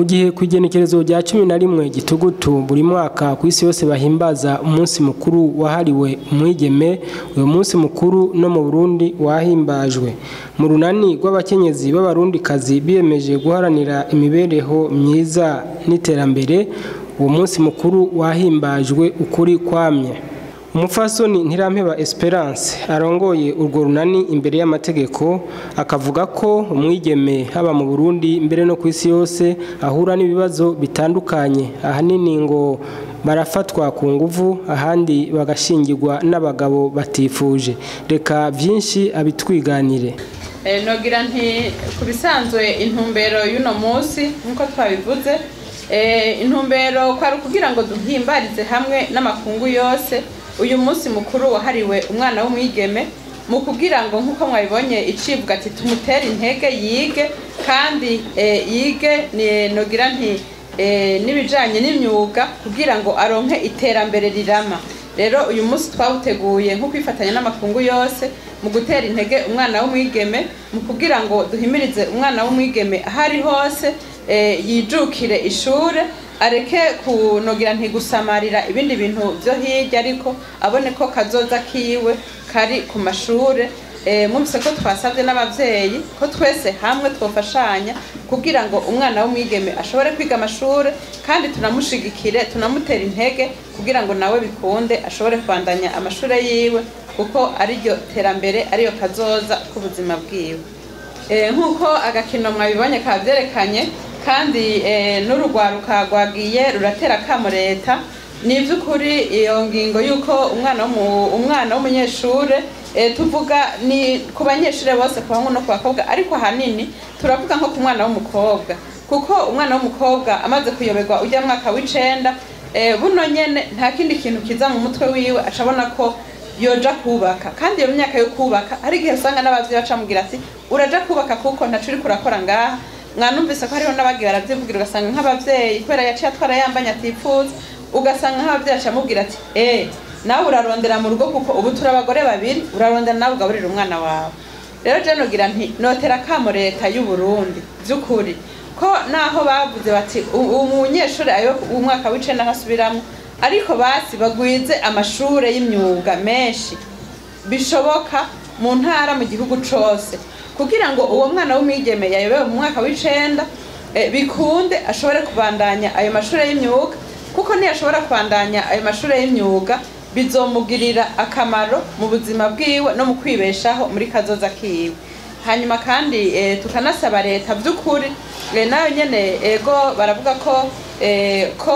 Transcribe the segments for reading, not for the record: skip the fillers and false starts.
Mu gihe ku igenekerezo rya 11 Gitugutu buri mwaka ku isi yose bahimbaza umunsi mukuru wahariwe umwigeme, uyu munsi mukuru no mu Burundi wahimbajwe. Mu runani rw'abakenyezi b'abarundikazi biyemeje guharanira imibereho myiza n'iterambere, uwo munsi mukuru wahimbajwe ukuri kwamye. Umupfasoni Ntirampeba Esperance arongoye urwo runani imbere y'amategeko akavuga ko umwigeme haba mu Burundi mbere no ku isi yose ahura n'ibibazo bitandukanye, ahanini ngo barafatwa ku nguvu, ahandi bagashingirwa n'abagabo batifuje. Reka byinshi abitwiganire. Nogira nti ku bisanzwe intumbero y'uno munsi nk'uko twabivuze, intumbero kwari kugira ngo duhimbarize hamwe n'amakungu yose uyu munsi mukuru wahariwe umwana w'umwigeme, mu kugira ngo nk'uko mwabibonye icivuga ati tumutere intege yige, kandi yige nogira nti n'ibijanye n'imyuga kugira ngo aronke iterambere rirama. Rero uyu munsi twawuteguye nko kwifatanya n'amakungu yose mu gutera intege umwana w'umwigeme, mu kugira ngo duhimirize umwana w'umwigeme ahari hose yijukire ishure, areke kunogira ntigusamarira ibindi bintu byo hirya, ariko abone ko kazoza kiwe kari ku mashure. Mwumvise ko twasabye n'abavyeyi ko twese hamwe twofashanya kugira ngo umwana w'umwigeme ashobore kwiga amashure, kandi tunamushigikire tunamutera intege kugira ngo nawe bikunde ashobore kubandanya amashure yiwe, kuko ariryo terambere ariyo kazoza k'ubuzima bwiwe. Nk'uko agakino mwabibonye kavyerekanye, kandi n'urugwaruka rwagiye ruratera kamo leta, ni ivy'ukuri iyo ngingo yuko umwana w'umunyeshure, tuvuga ni ku banyeshure bose, ku bahungu no ku bakobwa, ariko ahanini turavuga nko ku mwana w'umukobwa, kuko umwana w'umukobwa amaze kuyoberwa ujya mwaka w'icenda, buno nyene nta kindi kintu kiza mu mutwe wiwe, acabona ko yoja kubaka. Kandi iyo myaka yo kubaka hari igihe usanga n'abavyeyi bacamubwira ati uraja kubaka kuko ntaco uriko urakora ngaha. Mwanumvise ko hariho n'abagiye baravyivugira, ugasanga nk'abavyeyi kubera yaciye atwara yambanye atipfuza, ugasanga nk'abavyeyi acamubwira ati nawe urarondera mu rugo kuko ubu turi abagore babiri, urarondera nawe ugaburira umwana wawe. Rero je nogira nti notera kamo leta y'u Burundi vy'ukuri ko naho bavuze bati umunyeshure ayo umwaka w'icenda ntasubiramwo, ariko basi bagwize amashure y'imyuga menshi bishoboka mu ntara mu gihugu cose, kugira ngo uwo mwana w'umwigeme yayobewe mu mwaka w'icenda bikunde ashobore kubandanya ayo mashure y'imyuga, kuko ntiyashobora kubandanya ayo mashure y'imyuga bizomugirira akamaro mu buzima bwiwe no mu kwibeshaho muri kazoza kiwe. Hanyuma kandi tukanasaba leta vy'ukuri nayo nyene, ego baravuga ko ko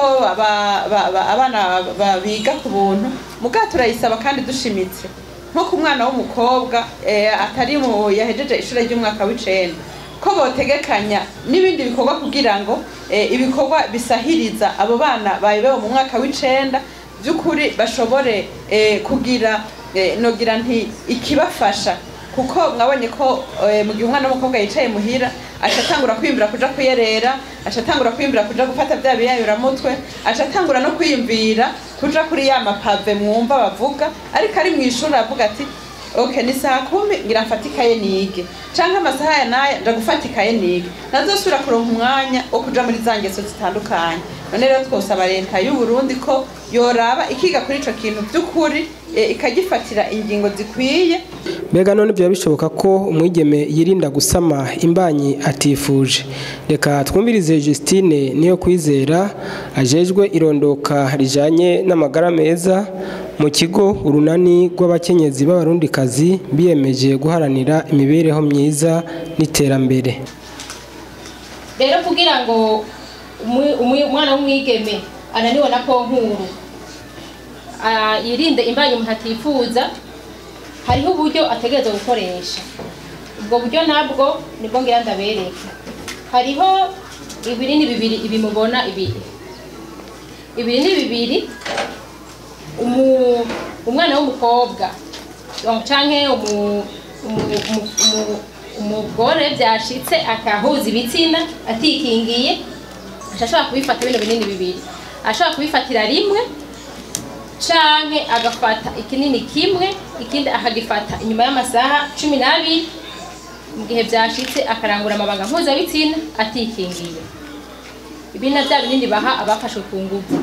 abana biga ku buntu, muga turayisaba kandi dushimitse nko ku mwana w'umukobwa atari mu yahejeje ishure ry'umwaka w'icenda, ko botegekanya n'ibindi bikorwa kugira ngo ibikorwa bisahiriza abo bana bayobewe mu mwaka w'icenda by'ukuri bashobore kugira nogira nti ikibafasha, kuko mwabonye ko mu gihe umwana w'umukobwa yicaye muhira acatangura kwiyumvira kuja kuyerera, acatangura kwiyumvira kuja gufata vya biyayuramutwe, acatangura no kwiyumvira kuja kuri ya mapave mwumva bavuga, ariko ari mw'ishuri avuga ati okay ni saa 10 ngira mfate ikaye nige, canke amasaha ya naya nja gufata ikaye nige, nazosubira kuronka umwanya wo kuja muri za ngeso zitandukanye. None rero twosaba leta y'u Burundi ko yoraba ikiga kuri ico kintu by'ukuri, ikagifatira ingingo zikwiye. Mbega none byaba bishoboka ko umwigeme yirinda gusama imbanyi atifuje? Reka twumvirize Justine Niyo Kwizera ajejwe irondoka rijanye n'amagara meza mu kigo urunani rw'abakenyezi b'abarundikazi biyemeje guharanira imibereho myiza n'iterambere. Rero kugira ngo umwana w'umwigeme ananiwe na konkuru yirinde imbanyi umuntu atifuza, hariho uburyo ategerezwa gukoresha. Ubwo buryo nabwo nibwo ngira ndabereka. Hariho ibinini bibiri, ibi mubona ibi ibinini bibiri, umwana w'umukobwa canke umugore byashitse akahuza ibitsina atikingiye, ashobora kubifata bino binini bibiri, ashobora kubifatira rimwe canke agafata ikinini kimwe ikindi akagifata inyuma y'amasaha 12 mu gihe byashitse akarangura amabanga mpuzabitsina atikingiye. Ibi na bya binini baha abafashwe ku nguvu.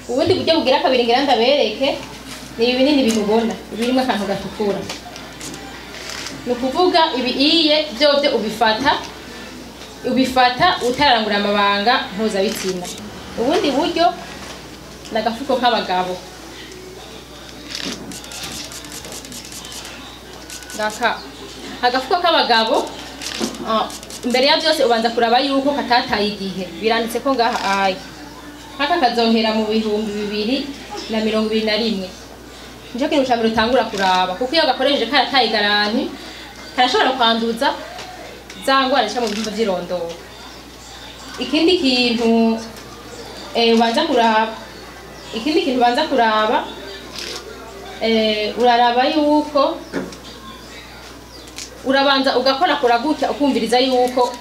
Ubundi buryo bugira kabiri ngira ndabereke ni ibi binini bimubona birimo akantu gatukura. Ni ukuvuga ibi iye byobyo ubifata utararangura amabanga mpuzabitsina. Ubundi buryo nagafuko k'abagabo ngaka, agafuko k'abagabo imbere ya byose ubanza kuraba yuko katataye igihe, biranditse ko ngaha ayi haka kazohera mu 2021. Nico kintu ca mbere utangura kuraba, kuko iyo gakoresheje karataye garanti karashobora kwanduza za ngwara zica mu bihimba vy'irondoro. Ikindi kintu ubanza kuraba, ikindi kintu ubanza kuraba uraraba yuko urabanza ugakorakora gutya ukumviriza yuko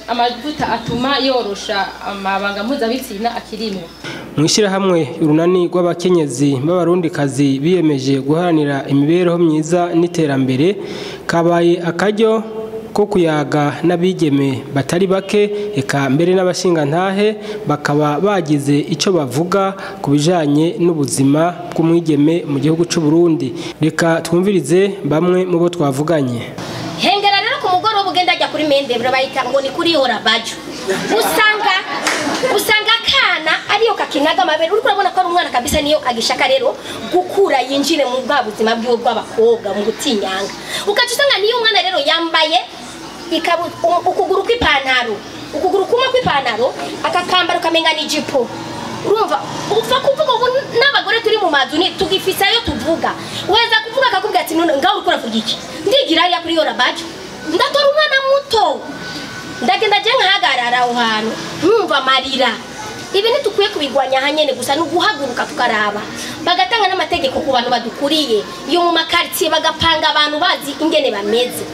amavuta atuma yorosha amabanga mpuzabitsina akirimwo. Mwishirahamwe urunani rw'abakenyezi b'abarundikazi biyemeje guharanira imibereho myiza n'iterambere, kabaye akaryo ko kuyaga n'abigeme batari bake eka mbere n'abashingantahe bakaba bagize ico bavuga ku bijanye n'ubuzima bw'umwigeme mu gihugu c'u Burundi. Reka twumvirize bamwe mu bo twavuganye. Hengera rero ku mugoroba ugenda ajya kuri mendebra bayita ngo ni kuri hora bajo, usanga kana ariyo kakinaga amabere, uriko urabona ko ari umwana kabisa, niyo agishaka rero gukura yinjire mu bwa buzima bwiwe bw'abakobwa mu gutinyanga. Ukaca usanga niyo umwana rero yambaye ukuguru kw'ipantaro, ukuguru kumwe kw'ipantaro akakambara ukamenga ni ijipo. Urumva upfa kuvuga ubu n'abagore turi mu mazu ni tugifisayo tuvuga, weza kuvuga akakubwira ati none ngaho uriko uravuga iki, ndigira hariya kuri yora bajo ndatora umwana muto ndagenda je nkahagarara aho hantu nkumva amarira. Ibi ntitukwiye kubigwanya hanyene gusa, ni uguhaguruka tukaraba bagatanga n'amategeko ku bantu badukuriye iyo mu makartier, bagapanga abantu bazi ingene bameze.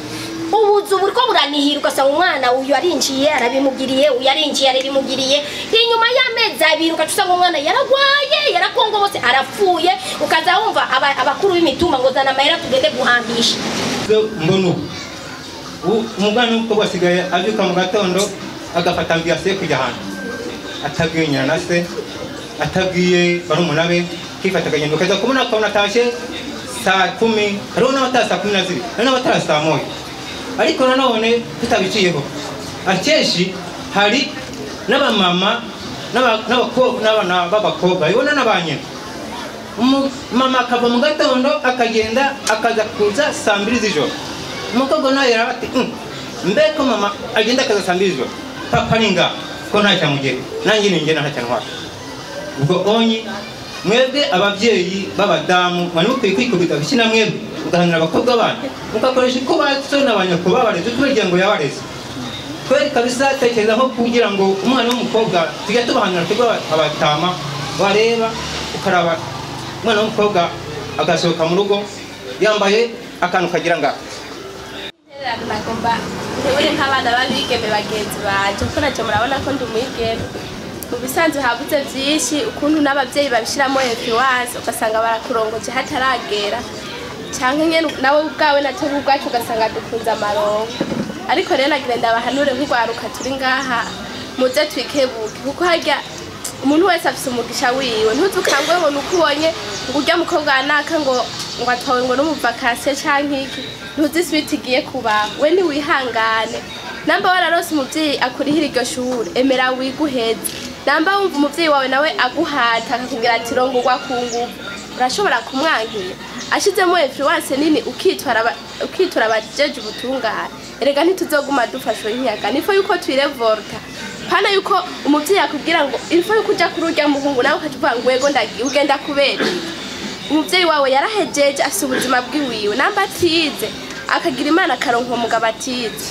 Ubuzu buriko buranihira ugasanga umwana uyu arinjiye arabimugiriye, uyu arinjiye arabimugiriye, inyuma y'amezi abiri ugaca usanga umwana yaragwaye yarakongobotse arapfuye, ukaza wumva abakuru b'imitumba ngo zana amahera tugende guhambisha. Mbona ubu umwana w'umukobwa asigaye abyuka mu gatondo agafata ambiyase kujya ahantu atabwiye nyina na se, atabwiye barumuna be, akifata akagenda, ukaza kubona akabona atashye saa 10, hariho n'abataha saa 12, hariho n'abataha saa 1. Ariko nanone tutabiciyeho, akenshi hari n'abamama n'abana b'abakobwa ibona n'abanyina, umumama akava mu gatondo akagenda akaza kuza saa 2 z'ijoro, umukobwa nawe yaraba ati mbeko mama agenda akaza saa 2 z'ijoro, papa ni ngaha ko ntacyamugera nanjye ninjye ntacyantwara. Ubwo onyi mwebwe ababyeyi b'abadamu mwari mukwiye kwikubita gukina mwebwe mugahanira abakobwa banyu mugakoresha uko baso n'abanyoko babareze uko imiryango yabareze. Twari kabisa tekereza nko kugira ngo umwana w'umukobwa tujya tubahanira twebwe abatama, wareba ukaraba umwana w'umukobwa agasohoka mu rugo yambaye akantu kagira ngaha. Nagomba ntebure nk'abana b'abigeme bagenzi banje, kuko nacyo murabona ko ndi umwigeme. Mu bisanzwe habuze byinshi ukuntu n'ababyeyi babishiramo influence, ugasanga barakurongoje hataragera, canke nyene nawe ubwawe nacyo ubwacu ugasanga dukunze amarongo. Ariko rero nagira ndabahanure nk'urwaruka turi ngaha, muze twikebuke, kuko harya umuntu wese afise umugisha wiwe. Ntuzukangwe ngo nuko ubonye ngo urya mukobwa naka ngo atwawe ngo n'umuvakasiye canke iki, ntuzi switi igiye kuba we niwihangane. Namba wararose umuvyeyi akurihira iryo shure, emera wiguheze. Namba wumva umuvyeyi wawe nawe aguhata akakubwira ati rongorwa ku nguvu, urashobora kumwankira. Ashizemo influence nini ukitura abajeje ubutungane. Erega ntituzoguma dufashwe nk'iyaga, nifo yuko twirevolta. Pana yuko umuvyeyi akubwira ngo info yuko uja kuri urya muhungu nawe ukavuga ngo yego ndagiye, ugenda kubera iki? Umuvyeyi wawe yarahejeje afise ubuzima bwiwiwe, namba atize akagira Imana akaronka umugabo atize,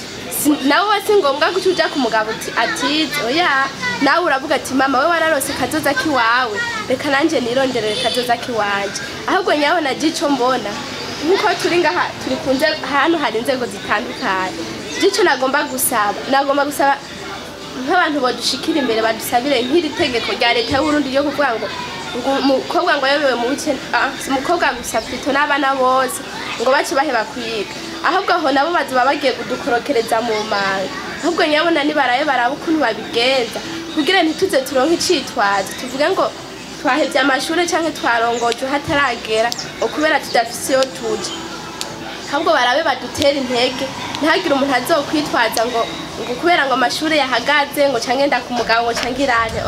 nawe si ngombwa guca uja ku mugabo atize, oya nawe uravuga ati mama we wararose kazoza kiwawe, reka nanje nironderere kazoza kiwanje. Ahubwo nyawe naje ico mbona nkuko turi ngaha turi kunze hano hari inzego zitandukanye, ico nagomba gusaba nk'abantu bodushikira imbere badusabire nk'iri tegeko rya leta y'u Burundi ryo kuvuga ngo umukobwa ngo yabewe mu bice, umukobwa gusa plutôt n'abana bose ngo bace baheba kwiga, ahubwo aho nabo bazoba bagiye kudukorokereza mu manga. Ahubwo nyabona nibaraye baraba ukuntu babigenza kugira ntituze turonke icitwazo tuvuge ngo twahevye amashure canke twarongoje hataragera kubera tudafise iyo tuja. Ahubwo barabe badutera intege, ntihagire umuntu azokwitwaza ngo kubera ngo amashure yahagaze ngo canke nda ku mugabo ngo canke irane.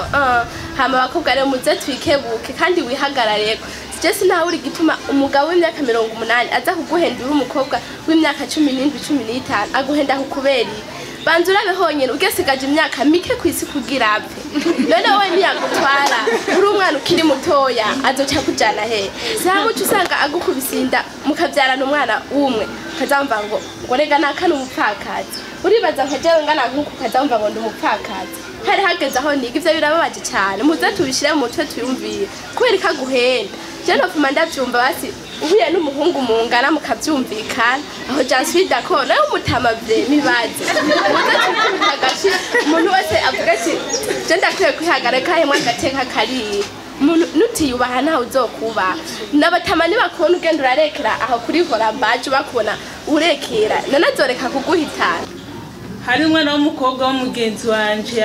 Hama abakobwa rero muze twikebuke kandi wihagarareko. Je sinahuri igituma umugabo w'imyaka 80 aza kuguhenda uri umukobwa w'imyaka 17 15 aguhenda kukubera. Banza urabe honyene ugesigaje imyaka mike kwisi kugira apfe. None wowe ntiyagutwara uri umwana ukiri mutoya azoca kujana he? Samuca usanga agukubisinda mukavyarana umwana umwe ukazamva ngo rega nakana umupfakazi. Uribaza nka jewe ngana nkuko ukazamva ngo ndi umupfakazi. Hari hageze aho niga ivyo birababaje cane, muze tubishire mu mutwe tuyumvire kubera ikaguhenda. Je nopfuma ndavyumva basi uhuye n'umuhungu mungana mukavyumvikana aho je suis d'accord nayo mutama vre mibaze. Muze tukagashi umuntu wese avuga ati je ndakwiye kwihagarika hemwe agateka kariye. Umuntu nutiyubaha ntawe uzokuba. N'abatama nibakubona ugenda urarekera aho kuri horambaje bakubona urekera nanazoreka kuguhitana. Hari umwana w'umukobwa w'umugenzi wanje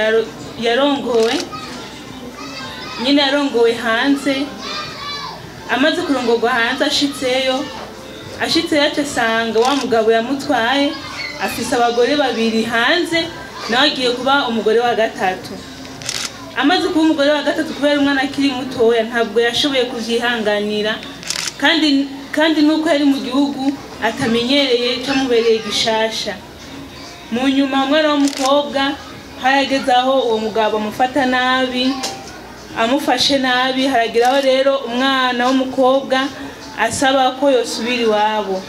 yarongowe, nyine yarongowe hanze. Amaze kurongorwa hanze ashitseyo asanga wa mugabo yamutwaye afise abagore babiri hanze, nawe agiye kuba umugore wa gatatu. Amaze kuba umugore wa gatatu kubera umwana akiri mutoya ntabwo yashoboye kuvyihanganira, kandi nuko yari mu gihugu atamenyereye camubereye gishasha. Mu nyuma umwana w'umukobwa harageze aho uwo mugabo amufata nabi, amufashe nabi, haragiraho rero umwana w'umukobwa asaba ko yosubira iwabo.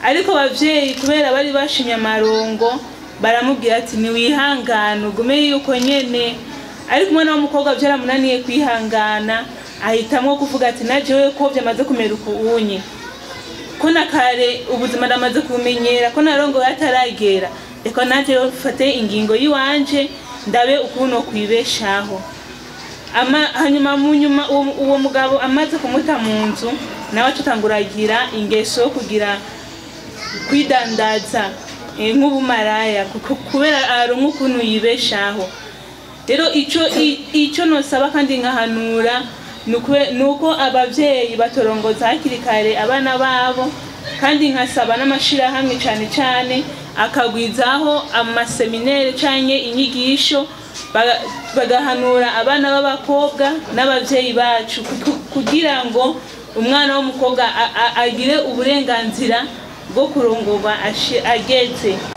Ariko abavyeyi kubera bari bashimye amarongo baramubwira ati niwihangane ugume yuko nyene. Ariko umwana w'umukobwa vyaramunaniye kwihangana, ahitamwo kuvuga ati najewe ko vyamaze kumera ukunye, ko nakare ubuzima ndamaze kumenyera, ko narongo ataragera, reka naje mfate ingingo yiwanje ndabe ukuntu kwibeshaho. Hanyuma mu nyuma uwo mugabo amaze kumuta mu nzu nawe acatanguragira ingeso kugira kwidandaza nk'ubumaraya kubera aronka ukuntu yibeshaho. Rero ico nosaba kandi nkahanura nuko abavyeyi batorongoza hakiri kare abana babo, kandi nkasaba n'amashirahamwe cane cane akagwizaho amaseminere canke inyigisho bagahanura abana b'abakobwa n'abavyeyi bacu kugira ngo umwana w'umukobwa agire uburenganzira bwo kurongorwa ageze.